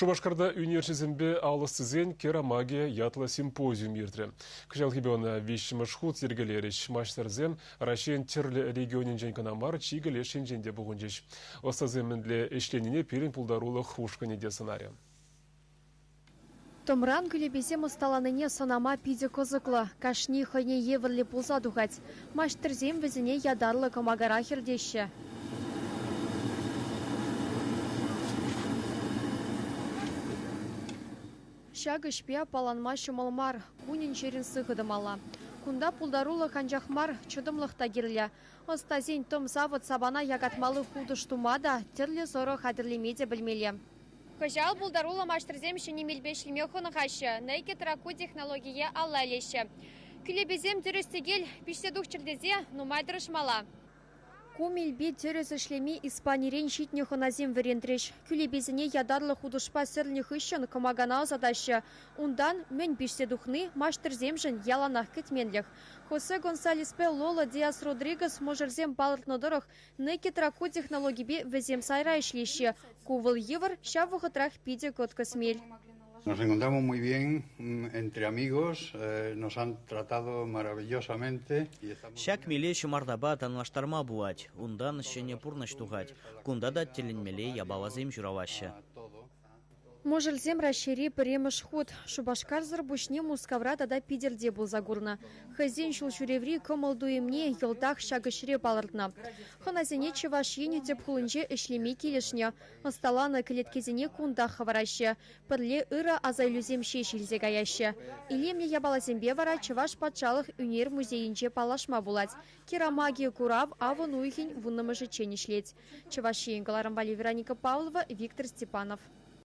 Шупашкарта ӳнерҫӗсемпе алӑстисен «Керамагия» ятлӑ симпозиум иртрӗ. Кӑҫалхипе ӑна виҫҫӗмӗш хут йӗркелерӗҫ. Маҫтӑрсем Раҫҫейӗн тӗрлӗ регионӗнчен кӑна мар, чикӗ леш енчен те пухӑнчӗҫ. Ӑстасем мӗнле ӗҫленине пирӗн пултарулӑх ушкӑнӗ те сӑнарӗ. Тӑмран кӳлепесем ӑсталанине сӑнама питӗ кӑсӑклӑ. Кашни хӑйне евӗрлӗ пулса тухать. Маҫтӑрсем вӗсене ятарлӑ кӑмакара хӗртеҫҫӗ. Ҫак ӗҫпе аппаланма ҫӑмӑл мар. Кунӗн-ҫӗрӗн сыхӑ тӑмалла. Кунта пултарулӑх анчах мар, чӑтӑмлӑх та кирлӗ. Ӑстасен тӑм савӑт-сапана якатмалли хутӑш тума та, тӗрлӗ сӑрӑ хатӗрлеме те пӗлмелле. Кӑҫал пултаруллӑ маҫтӑрсем ҫӗнӗ мелпе ӗҫлеме хӑнӑхаҫҫӗ, Naked Raku технологие алла илеҫҫӗ. Кӳлепесем тӗрӗс-тӗкел пиҫсе тухчӑр тесе нумай тӑрӑшмалла. Ку мелпе тӗрӗс ӗҫлеме Испанирен ҫитнӗ хӑнасем вӗрентрӗҫ. Кӳлепесене ятарлӑ хутӑшпа сӗрнӗ хыҫҫӑн кӑмакана ӑсатаҫҫӗ. Унтан мӗн пиҫсе тухни маҫтӑрсемшӗн яланах кӗтменлӗх. Хосе Гонсалеспе Лола Диас Родригес мӑшӑрсем палӑртнӑ тӑрӑх, Naked Raku технологипе вӗсем сайра ӗҫлеҫҫӗ. Ку вӑл йывӑр, ҫав вӑхӑтрах питӗ кӑткӑс мел. Nos encontramos muy bien entre amigos, nos han tratado maravillosamente. Ҫак меле ҫӑмартапа танлаштарма пулать. Унтан ҫӗнӗ пурнӑҫ тухать. Кунта та тӗлӗнмелле япаласем ҫуралаҫҫӗ. Мӑшӑрсем Раҫҫейри пӗрремӗш хут Шупашкарсӑр пуҫне Мускавра тата Питӗрте пулса курнӑ. Хӑйсен ҫулҫӳреври кӑмӑл-туйӑмне йӑлтах ҫак ӗҫре палӑртнӑ. Хӑнасене Чӑваш Ен тӗп хулинче ӗҫлеме килӗшнӗ. Ӑсталанӑ кӗлеткесене кунтах хӑвараҫҫӗ. Пӗрле ырӑ асаилӳсем ҫеҫ илсе каяҫҫӗ. Илемлӗ япаласемпе вара Чӑваш патшалӑх ӳнер музейӗнче паллашма пулать. Керамаги курав авӑн уйӑхӗн вуннӑмӗшӗччен ӗҫлет. Чӑваш Ен кӑларӑм валли Вероника Павлова, Виктор Степанов.